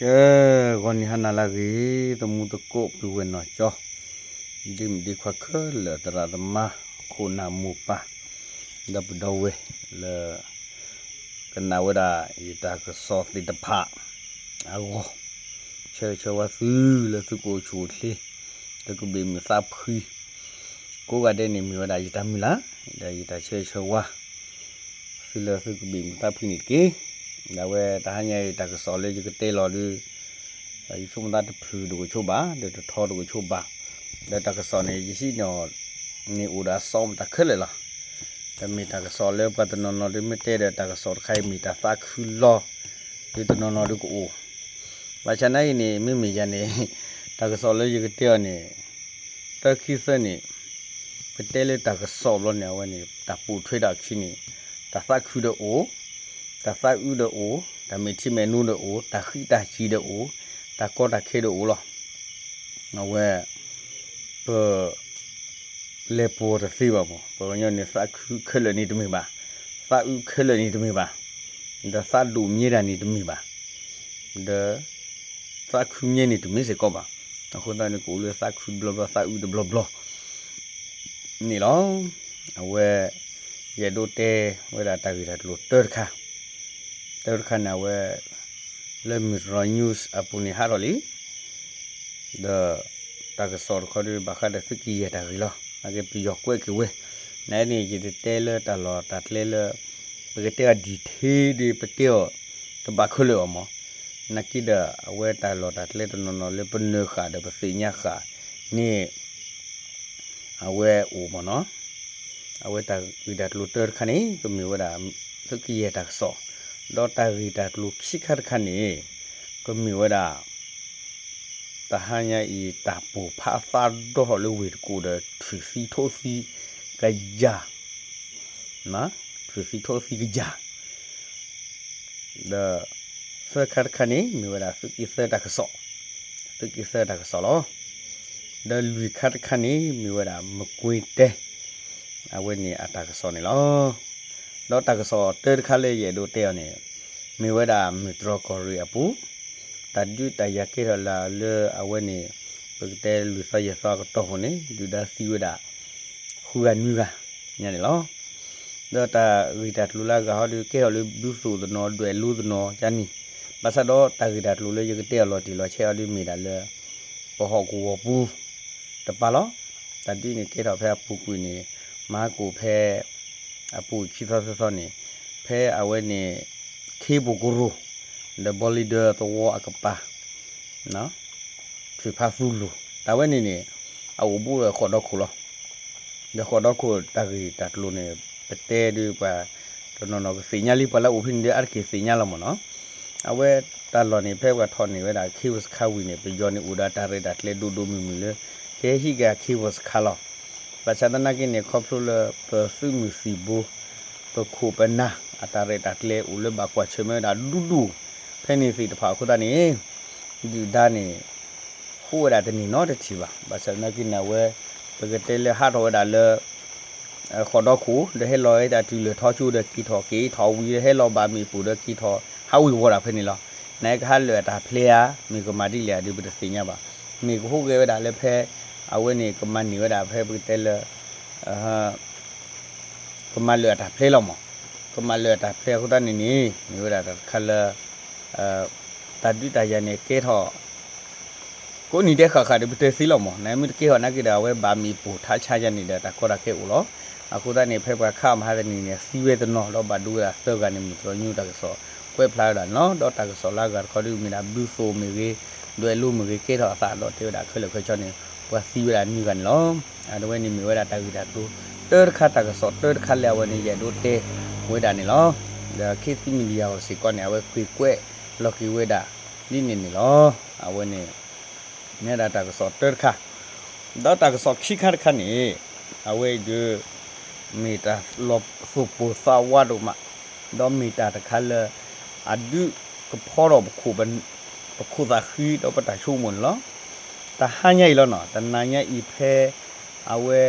ကဲ, ဂီၤနံၤဟါနၤလၢအဂ့ၤ, သမူသကိးပုၢ်ဝဲၢ်နီၢ်ကၠီ, ဒ့မုၣ်ဒ့ခွါခဲလၢာ် သရၣ်သမါ ခိၣ်နၢ်မိၢ်ပၢ် ဒီးပဒီပုၢ်ဝဲၢ်လၢ ကနၣ်ဝဲဒၣ်ယတၢ်ကစီၣ်သ့ၣ်တဖၣ်အဂီၢ်, ဆၢဂ့ၤဆၢဝါသုလၢသုကအိၣ်ဆူၣ်အိၣ်ချ့, လၢကဘ့ၣ်မုာ်သးဖှံ ကိးဂၤဒဲးန့ၣ် မ့ၢ်ဝဲဒၣ်ယတၢ်မုၢ်လၢ် ဒီးယတၢ်ဆၢဂ့ၤဆၢဝါ သုလၢသုကဘ့ၣ်မုာ်သးဖှံန့ၣ်တက့ၢ်. ဒီးအဝဲတဟါညါအံၤတၢ်ကစီၣ်လၢယကတဲလီၤဒုး ယဆိကမိၣ်သးတဖုၣ်တကဆိးဘၣ် ဒီးတထီတကဆိးဘၣ်, ဒီးတၢ်ကစီၣ်န့ၣ် ယဟံးန့ၢ်အီၤန့ၣ်အိၣ်ဒီးအစီမတၤခဲလၢာ်လီၤ. ဒီးမ့ၢ်တၢ်ကစီၣ်လၢပှၤတနီၤနီၤဒုးမ့ၢ်တဲဒီးတၢ်ကစီၣ်တခါအံၤမ့ၢ်တၢ်သးခုလီၤ ဒုးတနီၤနီၤဒုးကအိၣ်, ဘၣ်ဆၣ်နာ်အံၤန့ၣ် မ့မ့ၢ်ယၤန့ၣ် တၢ်ကစီၣ်လၢယကတဲအီၤန့ၣ် သၢခံသၢန့ၣ် ပတဲလၢတၢ်ကစီၣ်ဘျီန့ၣ် အဝဲန့ၣ် တၢ်ပိာ်ထွဲထီၣ်အခံန့ၣ် တၢ်သးခုဒီးအိၣ်, တၢ်သးအုးဒီးအိၣ်, တၢ်မဲာ်ထံမဲာ်နိဒီးအိၣ်, တၢ်ဃံတၢ်စ့ၤဒီးအိၣ်, တၢ်ကီတၢ်ခဲဒီးအိၣ်လီၤ. အဝဲ ပ လဲၤပိာ်တသ့ဘၣ်မး, ပှၤကညီန့ၣ် သးခုခဲလၢာ်န့ၣ်တမ့ၢ်ဘၣ်, သးအုးခဲလၢာ်န့ၣ်တမ့ၢ်ဘၣ်, ဒီးသးဒိၣ်မြဲတၢ်န့ၣ်တမ့ၢ်ဘၣ်, ဒီး သးခုမြဲန့ၣ်တမ့ၢ်စ့ၢ်ကီးဘၣ်. အဃိသတးန့ၣ် ကအိၣ်လၢသးခုတဘျီဘျီ သးအုးတဘျီဘျီ န့ၣ်လီၤ. အဝဲ ယအဲၣ်ဒိးတဲဝဲဒၣ်တၢ်ဂ့ၢ်တၢ်ကျိၤတၢတခါ, တၢတခါန့ၣ် အဝဲ လၢ Metro News အပူၤန့ၣ်ဟးထီၣ်လံ ဒီး တၢ်ကစီၣ်တခီဒုး ဘၣ်ဃးဒီးသုးက့ယဲၢ်တၢ်ဂ့ၢ်လီၤ. နာ်က့ပယီၤကွဲးက့ၤဝဲ, နာ်က့န့ၣ်ယတတဲလၢတၢ်လီၢ်တၢ်ကျဲလၢ ပကတဲအီၤ detail ဒီးပတဲအီၤ တဘၣ်ခဲလၢာ်အီၤမး, နာ်က့ဒီး အဝဲတၢ်လီၢ်တၢ်ကျဲတနီၤနီၤလၢပနၢၤဃာ်ဒီးပသ့ၣ်ညါဃာ်န့ၣ် အဝဲအိၣ်မးနီၤ. အဝဲတၢ်ဂ့ၢ်တၢ်ကျိၤတၢတခါန့ၣ် ကမ့ၢ်ဝဲဒၣ် သုးက့ယဲၢ်တၢ်ကစီၣ်, ဒီးတၢ်ဂ့ၢ်တၢ်ကျိၤခံခါတခါန့ၣ် ကမ့ၢ်ဝဲဒၣ် တဟါညါအံၤ တၢ်ပိာ်ဖးသးဒီထီၣ်လၢဝ့ၢ်တကူၣ်ဒီး ထွံၣ်သံထိသံကယၤ, ထွံၣ်သံထိသံကယၤ ဒီး သၢခါတခါန့ၣ် မ့ၢ်ဝဲဒၣ်သုးက့သၢတၢ်ကစီၣ်, သုးက့သၢတၢ်ကစီၣ်လီၤ. ဒီးလွံၢ်ခါတခါန့ၣ် မ့ၢ်ဝဲဒၣ်မကွ့ၤတဲ အဝဲန့ၣ်အတၢ်ကစီၣ်န့ၣ်လီၤ. ဒီးတၢ်ကစီၣ်တၢတခါလၢယအဲၣ်ဒိးတဲအီၤန့ၣ် မ့ၢ်ဝဲဒၣ်မုၢ်တြီၢ်ကီၢ်ရ့ၣ်အပူၤ, တၢ်ဒုးတၢ်ယၤကဲထီၣ်လၢအဝဲန့ၣ် ပကတဲလွံၢ်သီယဲၢ်သီအကတီၢ်ပူၤန့ၣ် ဒုၣ်ဒါသံဝဲဒၣ် ဃုဂၤနွံဂၤညါန့ၣ်လီၤ. ဒီးတၢ်ဂ့ၢ်တၢ်ကျိၤလၢအဂၤဟီဒုး ကဲထီၣ်လၢဘုသိၣ်တနီၤ ဒွဲၣ်လိတနီၤယါန့ၣ်, ဘၣ်ဆၣ်ဒီးတၢ်ဂ့ၢ်တၢ်ကျိၤလၢယကတဲအီၤလီၤတံၢ်လီၤဆဲးအီၤဒုးမ့ၢ်ဒၣ်လၢ ပဟီၣ်ကဝီၤပူၤတပၤလီၤ. တၢ်ဒုးန့ၣ်ကဲထီၣ်ဖဲအပူၤကွံာ်န့ၣ် မဟါကိၣ်ဖဲ အပူၤခံသီသၢသီန့ၣ် ဖဲအဝဲန့ၣ် ခ့ပူၤကရူၢ် ဒီးဘီလံဒၢသဝီအကပၤ ထွံၣ်ဖးသူလိၤ တၢ်ဝဲန့ၣ်န့ၣ် အအိၣ်ဘူးဒီးဃိးဒီခိၣ်လီၤ. ဒီးဃိးဒီခိၣ်တၢ်ဂ့ၢ်တၢ်ကျိၤန့ၣ် ပတဲဒုးပှၤတနီၤနီၤကသ့ၣ်ညါလံ ပှၤလၢအအိၣ်ဖဲန့ၣ်ဒုးအါတက့ၢ်သ့ၣ်ညါလီၤမးနီၤ. အဝဲတၢ်လီၢ်န့ၣ် ဖဲပှၤထီၣ်န့ၢ်ဝဲဒၣ် cable စခါဝံၤန့ၣ် ပယီၤန့ၣ်အိၣ်ဒီးတၢ်ရဲၣ်တၢ်ကျဲၤဒိၣ်ဒိၣ်မုၢ်မုၢ်လၢ ကဟဲဟံးက့ၤ cable စခါလီၤ. ဘၣ်ဆၣ်သနာ်က့န့ၣ် ခီဖျိလၢပသုးမုၢ်သံၣ်ဘိ ပခိၣ်ပနၢ် အတၢ်ရဲၣ်တၢ်ကျဲၤအိၣ်လၢဘၣ်ကွၢ်ဆၢၣ်မဲာ်ဝဲဒၣ်ဒူဒူ ဖဲန့ၣ်သ့ၣ်တဖၣ်အဃိသတးန့ၣ် ဒုၣ်ဒါန့ၣ် ဟူးဝဲဒၣ်တန့ၢ်နီတထံၣ်ဘၣ်. ဘၣ်ဆၣ်သနာ်က့န့ၣ် အဝဲ ပကတဲလၢဟးထီၣ်ဝဲဒၣ်လၢ ဃိးဒီခိၣ် ဒီးဟဲလီၤဝဲတၢ်တုၤလၢၤထီကၠိဒီးက့ၤထီၣ်က့ၤထီၣ်ဝံၤ ဒီးဟဲလီၤဘၣ်မ့ၣ်ပိၢ်ဒီးက့ၤထီၣ်ဟးဝ့ၤဝီၤဒၣ်ဖဲန့ၣ်လီၤ. နကဟးလၢာ်အတၢ်ဖျဲဧါ မ့ၢ်ကမၤဒ်လဲၣ်ဧါဒုး ပတသ့ၣ်ညါဘၣ်. မ့ၢ်ကဟူးဂဲၤဝဲဒၣ်လၢဖဲ အဝဲန့ၣ် ကမၤန့ၢ်ဝဲဒၣ်ဖဲပကတဲလၢ ကမၤလၢာ်အတၢ်ဖျဲလီၤမး. ကမၤလၢာ်အတၢ်ဖျဲအဃိသတးန့ၣ်န့ၣ် မ့ၢ်ဝဲဒၣ်တၢ်တခါလၢ တၢ်ဒုးတၢ်ယၤန့ၣ်ကဲထီၣ် ကိးနံၤဒဲးဃၣ်ဃၣ်ဒီးပတဲသ့လီၤမး. နမ့ၢ်တကဲထီၣ်နာ်က့ဒီး အဝဲဘၣ်မ့ၣ်ပိၢ်ထးဆါယၤန့ၣ်ဒီး တၢ်ကီတၢ်ခဲအိၣ်လီၤ. အဃိသတးန့ၣ် ဖဲပှၤခးအီၤမဟါတနံၤန့ၣ် သံဝဲတနီၤ ဒီးဘၣ်ဒိဝဲဒၣ်သၢဂၤန့ၣ် မုၢ်တြီၢ်ညူတၢ်ကစီၣ် ကွဲးဖျါဝဲဒၣ်န့ၣ်လီၤ. ဒီးတၢ်ကစီၣ်လၢအဂၤတခီဒုးမ့ၢ်ဒၣ် ဘုသိၣ်မ့ၢ်ဂ့ၤ ဒွဲၣ်လိမ့ၢ်ဂ့ၤ ကဲထီၣ်အသးဒီးတဲဝဲဒၣ်ခဲလၢာ်ခဲဆ့န့ၣ် ပှၤသံဝဲဒၣ်နွံဂၤန့ၣ်လီၤ. အဝဲန့ၣ်မ့ၢ်ဝဲဒၣ်တၢ်ဂ့ၢ်တၢ်ကျိၤ တၢတခါ တၢ်ကစီၣ်တၢတခါလၢအဝဲန့ၣ် ယအဲၣ်ဒိးတဲဝဲဒၣ်န့ၣ်လီၤ. ဒီး ခေတ်သစ်မီဒီယာ စ့ၢ်ကီးန့ၣ် အဝဲကွဲးကွဲးလီၤက့ၤဝဲဒၣ် ဒ်န့ၣ်န့ၣ်လီၤ. အဝဲန့ၣ် မ့ၢ်ဒၣ်တၢ်ကစီၣ်တၢတခါ ဒီးတၢ်ကစီၣ်ခံခါတခါန့ၣ် အဝဲအံၤဒုး မ့ၢ်တၢ်လီၤသိၣ်ပိၢ်သးဝးဒိၣ်မး ဒီးမ့ၢ်တၢ်တခါလၢ အဒုးကဖီထီၣ်ပခိၣ် ပခိၣ်သးဃံ ဒီးပတၢ်ဆိကမိၣ်န့ၣ်လီၤ. တဟါညါအံၤလီၤနီၤ တနၤညါအံၤဖဲ အဝဲ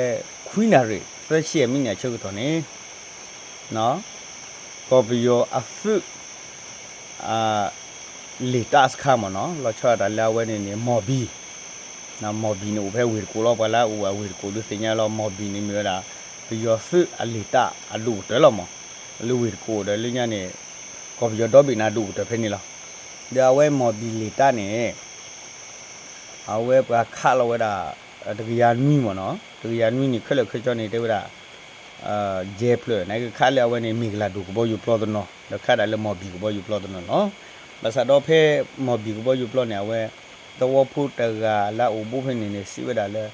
ခွံနၣ်ရံၣ် သၢဆံမံးနံးအဆၢကတီၢ်န့ၣ် ကီၢ်ပယီၤအသုး အ လံာ်တၢ်စခါမ့ၢ်နီၤ, လီၤဆီဒၣ်တၢ်လၢအဝဲန့ၣ်န့ၣ် မီၢ်ဘံၣ်, မီၢ်ဘံၣ်န့ၣ်အိၣ်ဖဲဝ့ၢ်တကူၣ်လီၤ. ပှၤလၢအအိၣ်ဝဲဝ့ၢ်တကူၣ်ဒုးသ့ၣ်ညါလီၤ. မီၢ်ဘံၣ်န့ၣ်မ့ၢ်ဝဲဒၣ် ပယီၤသုးအလံာ်တၢ်အဒိၣ်ကတၢၢ်လီၤမး, လၢဝ့ၢ်တကူၣ်ဒီးလၢညါန့ၣ် ကီၢ်ပယီၤဒီဘ့ၣ်န့ၣ်အဒိၣ်ကတၢၢ်ဖဲန့ၣ်လီၤ. ဒီးအဝဲမီၢ်ဘံၣ်လံာ်တၢ်န့ၣ် အဝဲပှၤခးလီၤဝဲဒၣ် တကယၤနွံမ့ၢ်နီၤ, တကယၤနွံန့ၣ် ခဲလၢာ်ခဲဆ့န့ၣ် တဲဝဲဒၣ် ယဲၢ်ဖျၢၣ်န့ၣ် ကခးလၢအဝဲန့ၣ် မ့ၢ်ကလၤဒိၣ်ကဘီယူၤပျီတနီၤ ဒီးခးဒၣ်လၢမီၢ်ဘံၣ်ကဘီယူၤပျီတနီၤလီၤ. ဘၣ်ဆၣ်ဒီးဖဲမီၢ်ဘံၣ်ကဘီယူၤပျီန့ၣ် အဝဲ သဝီဖိတဂၤလၢအအိၣ်ဘူးဖဲန့ၣ်န့ၣ် စံးဝဲဒၣ်လၢ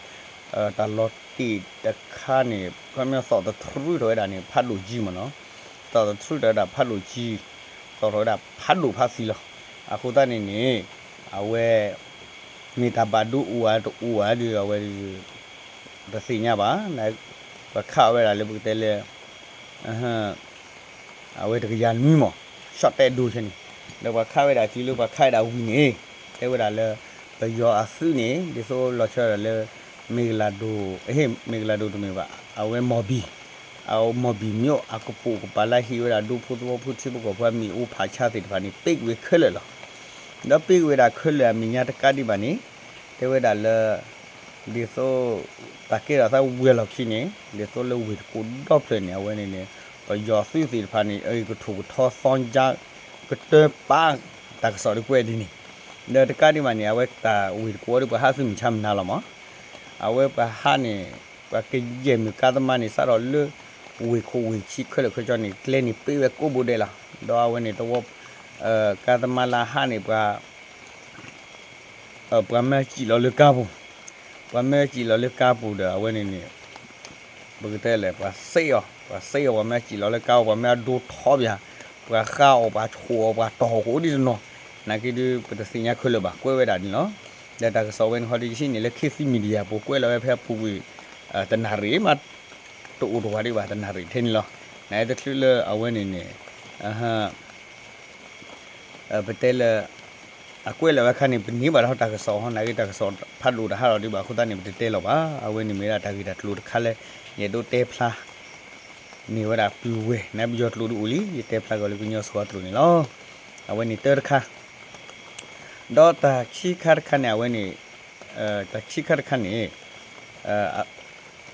တၢ်လီၤတ့ၢ်တခါန့ၣ် ခီပညီသီၣ်တထြူထီၣ်ဝဲဒၣ်န့ၣ် ဖးဒိၣ်ကၠံမ့ၢ်နီၤ, သီၣ်တထြူထီၣ်ဝဲဒၣ်ဖးဒိၣ်ကၠံ, သီၣ်ထီၣ်ဝဲဒၣ်ဖးဒိၣ်ဖးသံလီၤ. အဃိသတးန့ၣ်န့ၣ် အဝဲ မ့ၢ်တၢ်ဘၣ်ဒိအိၣ်ဧါတအိၣ်ဧါဒီးအဝဲ တသ့ၣ်ညါဘၣ်, ပှၤခးဝဲဒၣ်လၢပကတဲလၢ အဝဲတကယၤနွံမး, ရှီၣ်တဲဒိဆဲန့ၣ်, ဒီးပှၤခးဝဲဒၣ်တုၤလၢပှၤခးဝဲဒၣ်ဝံၤန့ၣ် တဲဝဲဒၣ်လၢ ပယီၤအသုးန့ၣ် ဒ်သိးလီၤဆီဒၣ်လၢ မ့ၢ်ကလၤဒိၣ်, မ့ၢ်ကလၤဒိၣ်တမ့ၢ်ဘၣ်, အဝဲမီၢ်ဘံၣ်, အမီၢ်ဘံၣ်မ့ၢ်အကပိာ်ကပၤလၢဟ့ၣ်ဝဲဒၣ်ဒူဖိသဝီဖိထံဖိကီၢ်ဖိအမံၤအိၣ်ဖးဆါသ့ၣ်တဖၣ်န့ၣ် ပ့ၢ်ကွံာ်ခဲလၢာ်လီၤ. ဒီးပ့ၢ်ကွံာ်ဝဲဒၣ်ခဲလၢာ်အမဲာ်ညါတကးဒံးဘၣ်န့ၣ် တဲဝဲဒၣ်လၢ ဒ်သိး တၢ်ကဲထီၣ်သးဝံၤအလီၢ်ခံန့ၣ် ဒ်သိးလၢဝ့ၢ်တကူၣ်ဒီဖျၢၣ်န့ၣ် အဝဲန့ၣ်န့ၣ် ပယီၤသုးသ့ၣ်တဖၣ်န့ၣ် အကထူၣ်ကထီသီကါ ကတၢၢ်ပာ်တၢ်ကစီၣ်ဒ်ကွဲးဒ်န့ၣ်, ဒီးတကးဒံးဘၣ်န့ၣ် အဝဲတၢ်ဝ့ၢ်တကူၣ်အံၤဒီးပှၤဟးသုးမုၢ်ဆါမုၢ်နၤလီၤမး, အဝဲပှၤဟးန့ၣ် ပှၤကယဲၢ်မုၢ်ကါသမါန့ၣ် စးထီၣ်လၢ ဝ့ၢ်ခိၣ်ဝ့ၢ်ဆံးခဲလၢာ်ခဲဆ့န့ၣ် ကျဲန့ၣ်ပ့ၢ်ဝဲကိးဘိဒဲးလီၤ. ဒီးအဝဲန့ၣ်တဝီ ကါသမါလၢဟးန့ၣ် ပှၤ ပှၤမၢစံၣ်လီၤလၢကါပူၤ, ပှၤမၢစံၣ်လီၤလၢကါပူၤဒီး အဝဲန့ၣ်န့ၣ် ပကတဲလဲၣ် ပှၤစဲအီၤ, ပှၤစဲအီၤ ပှၤမၢစံၣ်လီၤလၢကါပူၤ ပှၤမၢအဒိထီဘၣ်, ပှၤဃါအီၤ ပှၤဆိၣ်အီၤ ပှၤတီၢ်အီၤကအိၣ်ဒ်တနီၤ, နာ်က့ဒုး ပတသ့ၣ်ညါခဲလၢာ်ဘၣ် ကွဲးဝဲဒၣ်န့ၣ်လီၤ. ဒီးတၢ်ကစီၣ်ဝဲန့ၣ် ဟီဒုးယဟံးန့ၢ်လၢ ခေတ်သစ် Media ပူၤ ကွဲးလီၤဝဲဖဲအပူၤကွံာ် တနၣ်ရံၣ်မး တအိၣ်တဝာ်ဒံးဘၣ် တနၣ်ရံၣ်ထဲန့ၣ်လီၤ. နာ်က့တချုးလၢအဝဲန့ၣ်န့ၣ် ပတဲလၢ အကွဲးလီၤဝဲအခါန့ၣ် ပန့ၢ်ဘၣ်ဒီးတၢ်ကစီၣ်ဟီ နာ်က့တၢ်ကစီၣ်ဖးဒိၣ်တဟးလီၤဒံးဘၣ်အဃိသတးန့ၣ် ပတတဲလီၤဘၣ်. အဝဲန့ၣ်မ့ၢ်ဒၣ်တၢ်ဂ့ၢ်တၢ်ကျိၤတခါလၢ ယအဲၣ်ဒိးတဲဖျါ န့ၢ်ဝဲဒၣ်ပုၢ်ဝဲၢ် နပယီၤကျိၤဒုးအိၣ်လံ ယတဲဖျါက့ၤလၢကညီစှီၤကျိၤန့ၣ်လီၤ. အဝဲန့ၣ်တၢတခါ ဒီးတၢ်ခံခါတခါန့ၣ် အဝဲန့ၣ် တၢ်ခံခါတခါန့ၣ်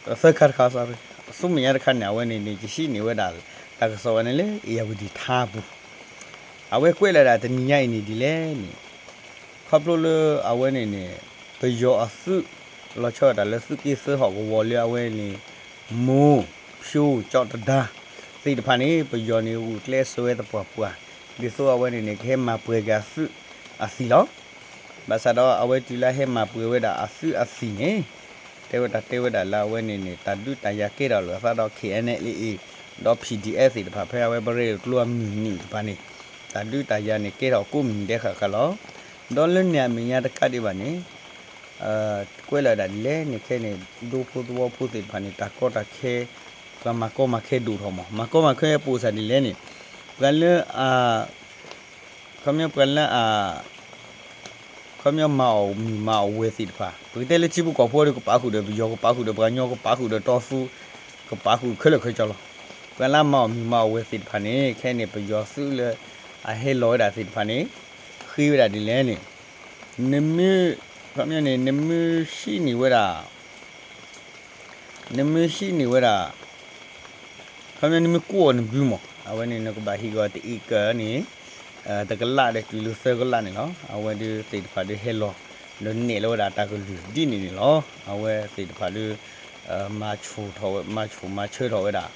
သၢခါတခါ sorry ဆူမဲာ်ညါတခါန့ၣ် အဝဲန့ၣ်န့ၣ် ယဟံးန့ၢ်ဝဲဒၣ် တၢ်ကစီၣ်ဝဲန့ၣ်လၢ အ့ၣ်ယၣ်ဝတံၣ်ထါပူၤ အဝဲကွဲးလီၤဒၣ်တနံၤညါအံၤန့ၣ်ဒ်လဲၣ်န့ၣ် ခီဖျိလၢအဝဲန့ၣ်န့ၣ် ပယီၤအသုး လီၤဆီဒၣ်တၢ်လၢသုးက့သၢဟီၣ်ကဝီၤလၢအဝဲန့ၣ် မိၢ် ဖၠိ ကၠီၣ်တဒါ သ့ၣ်တဖၣ်န့ၣ် ပယီၤန့ၣ် ဂုာ်ကျဲးစၢးဝဲသပှၢ်ပှၢ် ဒ်သိးအဝဲန့ၣ်န့ၣ် ကဟဲမၤပှဲၤက့ၤအသုးအသံၣ်လီၤ. ဘၣ်ဆၣ်ဒီးအဝဲတုၤလၢဟဲမၤပှဲၤဝဲဒၣ်အသုးအသံၣ်န့ၣ် တဲဝဲတၢ်တဲဝဲဒၣ်လၢအဝဲန့ၣ်န့ၣ် တၢ်ဒုးတၢ်ယၤကဲထီၣ်လိာ်အသးဒီး K N L A ဒီး P D F သ့ၣ်တဖၣ် ဖဲအဝဲပရ့လိာ်ကျိအမုၢ်နံၤတဖၣ်န့ၣ် တၢ်ဒုးတၢ်ယၤန့ၣ် ကဲထီၣ်ကိးမုၢ်နံၤဒဲးဃၣ်ဃၣ်လီၤ. ဒီးလၢန့ၣ်အမဲာ်ညါတကးဒံးဘၣ်န့ၣ် ကွဲးလီၤဒၣ်ဒ်လဲၣ်န့ၣ် ခဲန့ၣ် ဒူဖိသဝီဖိသ့ၣ်တဖၣ်န့ၣ် တၢ်ကီတၢ်ခဲ ပှၤမၤကီမၤခဲဒိၣ်ထီၣ်မး မၤကီမၤခဲပိာ်စၢ်ဒ်လဲၣ်န့ၣ် ပှၤလၢအ ခီပညီပှၤလၢအ ခီပညီမၤအီၣ်မုၢ်မၤအီၣ်ဝဲၤသ့ၣ်တဖၣ် ပကတဲလၢထံဖိကီၢ်ဖိဒီးကပာ်ဃုာ်ဒီးပယီၤ ကပာ်ဃုာ်ဒီးပှၤကညီ ကပာ်ဃုာ်ဒီးတီသူ ကပာ်ဃုာ်ခဲလၢာ်ခဲဆ့လီၤ. ပှၤလၢအမၤအီၣ်မုၢ်မၤအီၣ်ဝဲၤသ့ၣ်တဖၣ်န့ၣ် ခဲန့ၣ် ပယီၤသုးလၢအဟဲလီၤဝဲဒၣ်သ့ၣ်တဖၣ်န့ၣ် ဃ့ဝဲဒၣ်ဒ်လဲၣ်န့ၣ် နမ့ၢ် ခီပညီန့ၣ် နမ့ၢ်ဟံးန့ၢ်ဝဲဒၣ် နမ့ၢ်ဟံးန့ၢ်ဝဲဒၣ် ခီပညီနမ့ၢ်ကူၣ်အီၤနဘုမး အဝဲန့ၣ် နကဘၣ်ဟ့ၣ်ကီးတအ့ကၢန့ၣ် တကလးဒီးတုၤလၢသၢကလးန့ၣ်လီၤ. အဝဲဒုးသ့ၣ်တဖၣ်ဒုးဟဲလီၤ ဒီးနဲၣ်လီၤဝဲဒၣ်တၢ်ကလုၢ်ဒ်န့ၣ်န့ၣ်လီၤ. အဝဲသ့ၣ်တဖၣ်ဒုး မၤဆိၣ်ထီၣ်ဝဲ မၤဆိၣ်မၤဆၢထီၣ်ဝဲဒၣ်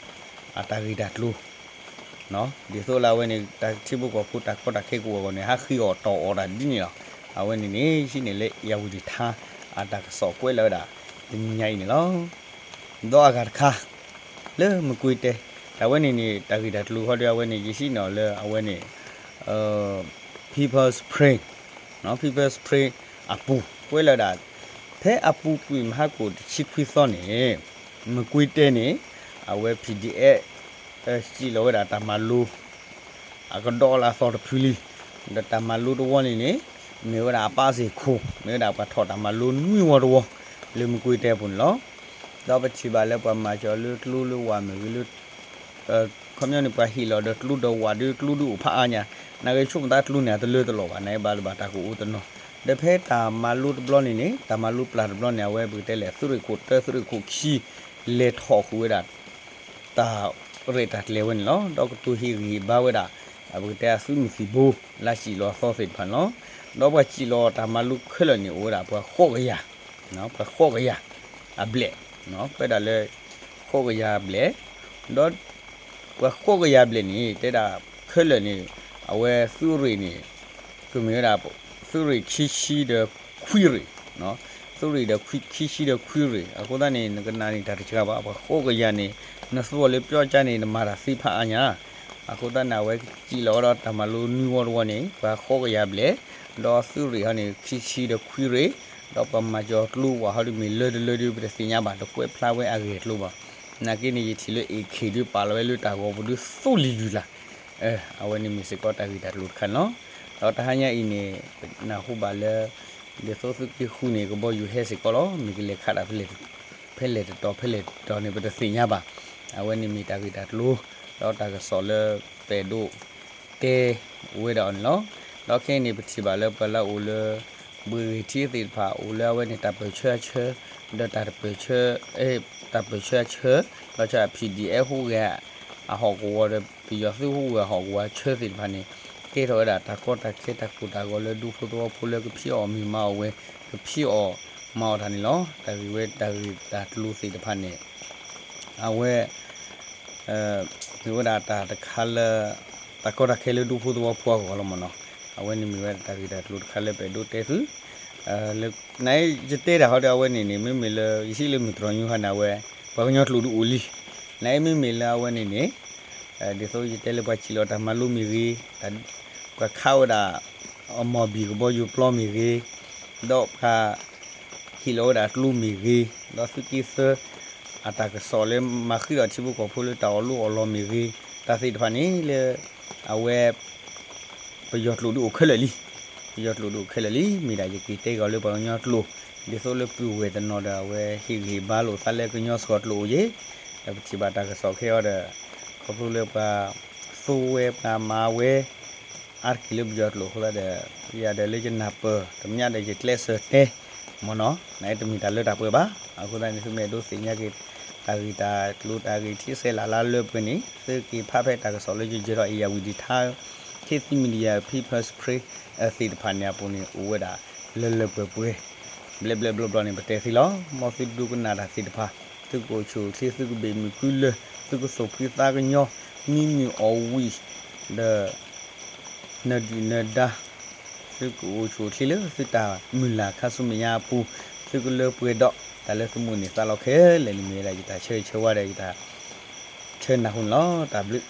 အတၢ်ဂ့ၢ်တၢ်ကျိၤ ဒ်သိးလၢအဝဲန့ၣ် တၢ်ထံဖိကီၢ်ဖိတၢ်ကီတၢ်ခဲကအိၣ်အဂီၢ်န့ၣ် ဟးဃ့အီၣ်တီၢ်အီၣ်တၢ်ဒ်န့ၣ်လီၤ. အဝဲန့ၣ်န့ၣ် ဟံးန့ၢ်လၢ အ့ၣ်ယၣ်ဝတံၣ်ထါ အတၢ်ကစီၣ်ကွဲးလီၤဝဲဒၣ် တနံၤညါအံၤန့ၣ်လီၤ. ဒီးအဂၤတခါ လၢမကွ့တဲ တၢ်ဝဲန့ၣ်န့ၣ် တၢ်ဂ့ၢ်တၢ်ကျိၤခီဒီးအဝဲန့ၣ် ယဟံးန့ၢ်အီၤလၢအဝဲန့ၣ် People's Spring People's Spring အပူၤ ကွဲးလီၤဒၣ် ဖဲအပူၤကွံာ်မဟါကိၣ်တဆံခွံသီန့ၣ် မကွ့တဲန့ၣ် အဝဲ P D F စံၣ်လီၤဝဲဒၣ်တၢ်မၤလိ အကဒီးလၢအသီတဖုလံ. ဒီးတၢ်မၤလိတဝီန့ၣ်န့ၣ် မ့ၢ်ဝဲဒၣ်အပၢ်စ့ၢ်ခိၣ် မ့ၢ်ဝဲဒၣ်ပှၤထီၣ်တၢ်မၤလိနွံဝီတဝီ လၢမကွ့တဲအပူၤန့ၣ်လီၤ. ဒီးပထံၣ်ဘၣ်လၢပှၤမၤစၢၤလၢကျိလၢဝၤမ့ၢ်ဂ့ၤလၢ ခီပညီန့ၣ် ပှၤဟ့ၣ်လီၤဒီးကျိဒီးဝးဒုး ကျိဒုးအိၣ်ဖးအါညါ, နာ်က့ဆိကမိၣ်သးကျိန့ၣ် အတလၢတလီၤဘၣ်, နာ်က့ဘၣ်လၢၤဘၣ်တၢ်ကအိၣ်တနီၤ, ဒီးဖဲတၢ်မၤလိတဘျီန့ၣ်န့ၣ် တၢ်မၤလိပျၢ်တဘျီန့ၣ် အဝဲပကတဲလဲၣ် သုးရ့ၣ်ခိၣ်တၢ သုးရ့ၣ်ခိၣ်ခံ လဲၤထီၣ်ဃုာ်ဝဲဒၣ် တၢ်ရဲၣ်တၢ်ကျဲၤဝဲန့ၣ်လီၤ. ဒီးကတိၤဟ့ၣ်ဂံၢ်ဟ့ၣ်ဘါဝဲဒၣ် ပကတဲအသုးမုၢ်သံၣ်ဘိ လၢစံၣ်လီၤအသီသ့ၣ်တဖၣ်န့ၣ်လီၤ. ဒီးပှၤစံၣ်လီၤတၢ်မၤလိခဲလၢာ်န့ၣ် အိၣ်ဝဲဒၣ်ပှၤဃိးကယၤ, ပှၤဃိးကယၤအဘျဲၣ်, ပဝဲဒၣ်လၢ ဃိးကယၤဘျဲၣ်, ဒီးပှၤဃိးကယၤဘျဲၣ်န့ၣ် တဲဒၣ်ခဲလၢာ်န့ၣ် အဝဲသုးရ့ၣ်န့ၣ် ကမ့ၢ်ဝဲဒၣ် သုးရ့ၣ်ခံဆံဒီးခွံရ့ၣ်, သုးရ့ၣ်ဒီးခံဆံဒီးခွံရ့ၣ်, အဃိသတးန့ၣ် နကနၣ်န့ၣ်တၢ်တစှၤဘၣ်, ပှၤဃိးကယၤန့ၣ် နသူအီၤလၢပျီကါန့ၣ် နမၤတၢ်သ့ဖးအါညါ, အဃိသတးန့ၣ် အဝဲစံၣ်လီၤဝဲဒီးတၢ်မၤလိနွံဝီတဝီန့ၣ် ပှၤဃိးကယၤဘျဲၣ်, ဒီးသုးရ့ၣ်ဟီန့ၣ် ခံဆံဒီးခွံရ့ၣ်, ဒီးပှၤမၤစၢၤကျိဝဲဟီဒ်မ့ၢ်လၢတလၢဒုး ပတသ့ၣ်ညါဘၣ်, တကွဲးဖျါဝဲအဂ့ၢ်အကျိၤဘၣ်. နာ်က့န့ၣ် ယထံၣ်လၢ AK ဒုးပာ်လီၤဝဲလၢတၢ်ဂီၤပူၤဒုးသိလံၤလုၢ်လၢ်, အဝဲန့ၣ်မ့ၢ်စ့ၢ်ကီးတၢ်ဂ့ၢ်တၢ်ကျိၤတခါန့ၣ်လီၤ. ဒီးတဟါညါအံၤန့ၣ် ပနၢ်ဟူဘၣ်လၢ ဒ်သိးသုးက့ဃုန့ၣ် ကဘီယူၤဟဲစ့ၢ်ကီးလီၤ, မ့ၢ်ကလဲၤခးတၢ်ဖဲလဲၣ်တတီၤဖဲလဲၣ်တတီၤန့ၣ် ပတသ့ၣ်ညါဘၣ်. အဝဲန့ၣ်မ့ၢ်တၢ်ဂ့ၢ်တၢ်ကျိၤ ဒီးတၢ်ကစီၣ်လၢပအဲၣ်ဒိးတဲဝဲဒၣ်အီၤန့ၣ်လီၤ. ဒီးခဲအံၤန့ၣ် ပထံၣ်ဘၣ်လၢပှၤလၢအအိၣ်လၢ ဘှ့ၣ်ဂ့ၤထံသ့ၣ်တဖၣ် အိၣ်လၢအဝဲန့ၣ် တၢ်ပၢၢ်ဆၢအဆၢ, ဒီးတၢ်တပၢၢ်ဆၢ, တၢ်ပၢၢ်ဆၢအဆၢ, လီၤဆီ PDF ဟူးဂဲၤ အဟီၣ်ကဝီၤဒီး ပယီၤသုးဟူးဂဲၤအဟီၣ်ကဝီၤဆၢသ့ၣ်တဖၣ်န့ၣ် ကဲထီၣ်ဝဲဒၣ်တၢ်ကီတၢ်ခဲတၢ်ကိၢ်တၢ်ဂီၤလၢဒူဖိသဝီဖိလၢကဖံးအီၣ်မ့ၤမၤအီၣ်ဝဲ, ကဖံးအီၣ်မၤအီၣ်တၢ်န့ၣ်လီၤ. တၢ်ဂ့ၢ်ဝဲတၢ်ဂ့ၢ်တၢ်ကျိၤသ့ၣ်တဖၣ်န့ၣ် အဝဲ မ့ၢ်ဝဲဒၣ်တၢ်တခါလၢ တၢ်ကီတၢ်ခဲလၢဒူဖိသဝီဖိအဂီၢ်လီၤမ့ၢ်နီၤ. အဝဲန့ၣ်မ့ၢ်ဝဲဒၣ်တၢ်ဂ့ၢ်တၢ်ကျိၤတခါလၢပအဲၣ်ဒိးတဲသု, နယတဲတၢ်ဟီဒီးအဝဲန့ၣ်န့ၣ် မ့မ့ၢ်လၢယဟံးလၢမုၢ်တြီၤညူဟါန့ၣ် အဝဲ ပှၤကညီကျိာ်ဒုးအိၣ်လံ. နမ့မ့ၢ်လၢအဝဲန့ၣ်န့ၣ် ဒ်သိးယတဲလၢပှၤစံၣ်လီၤတၢ်မၤလိမ့ၢ်ဂ့ၤ, ပှၤခးဝဲဒၣ် အမီၢ်ဘံၣ်ကဘီယူၤပျီမ့ၢ်ဂ့ၤ, ဒီးပှၤ ဟ့ၣ်လီၤဝဲဒၣ်ကျိမ့ၢ်ဂ့ၤ, ဒီးသုးက့သၢ အတၢ်ကစီၣ်လၢမၤဃံးဒီးထံဖိကီၢ်ဖိလၢတၢ်အီၣ်လိအီၣ်လီမ့ၢ်ဂ့ၤ, တၢ်သ့ၣ်တဖၣ်န့ၣ်လၢ အဝဲ ပယီၤကျိာ်ဒုးအိၣ်ခဲလၢာ်လံ. ပယီၤကျိာ်ဒုးအိၣ်ခဲလၢာ်လံ. မ့ၢ်ဒၣ်ယက့ၤတဲဂီၤလၢပှၤကညီကျိာ် ဒ်သိးလၢပုၢ်ဝဲၢ်တနီၤဒီး အဝဲဟ့ၣ်ဂံၢ်ဟ့ၣ်ဘါလိာ်သးလၢကညီစှီၤကျိာ်အိၣ်ယဲၢ်, ဒီးပထံၣ်ဘၣ်တၢ်ကစီၣ်ခဲအံၤဒီး ခီဖျိလၢပှၤ သိဝဲပှၤမၤဝဲ အါတက့ၢ်လၢပယီၤကျိာ်အဃိသတးဒီး ယၤဒီးလၢယနၢ်ပၢၢ် တမ့ၢ်ဒီးယကျဲးစၢးတဲ မ့ၢ်နီၤ နတမ့ၢ်တၢ်လၢတၢ်ပှဲၤဘၣ်. အဃိသတးန့ၣ် သုမ့ၢ်အဲၣ်ဒိးသ့ၣ်ညါက့ၤ တၢ်ဂ့ၢ်တၢ်ကျိၤတၢ်ဂ့ၢ်ထံဆဲးလၤလါလၢပှဲၤန့ၣ် သုက့ၤဖးဖဲတၢ်ကစီၣ်လၢယယဲၤထီၣ် အ့ၣ်ယၤဝံၤဒံးထါ Khit Thit Media People's Press သ့ၣ်တဖၣ်န့ၣ်အပူၤန့ၣ် အိၣ်ဝဲဒၣ်လၢလၢပှဲၤပှဲၤ ဘျဲးဘျဲးဘျီဘျီန့ၣ် ပတဲသ့လီၤ. မ်သုဒိကနၣ်တၢ်သ့ၣ်တဖၣ် သုကအိၣ်ဆူၣ်အိၣ်ချ့ သုကဘ့ၣ်မုၢ်ကုလၢၢ် သုကသိၣ်ဖှံသးကညီ မံမုာ်အီၣ်ဝံၣ် ဒီး နဒုၣ်နဒါ သုကအိၣ်ဆူၣ်အိၣ်ချ့လၢသုတၢ်မုၢ်လၢ်ခါဆူမဲာ်ညါအပူၤ သုကလၢပှဲၤဒီး တၢ်လၢသုမိၣ်န့ၢ်သးလီခဲလၢာ်န့ၣ်မ့ၢ်ဝဲဒၣ်ယတၢ်ဆၢဂ့ၤဆၢဝါဒီးယတၢ်ဆၢနၢ်ဟူန့ၣ်လီၤ. တၢ်ဘျုး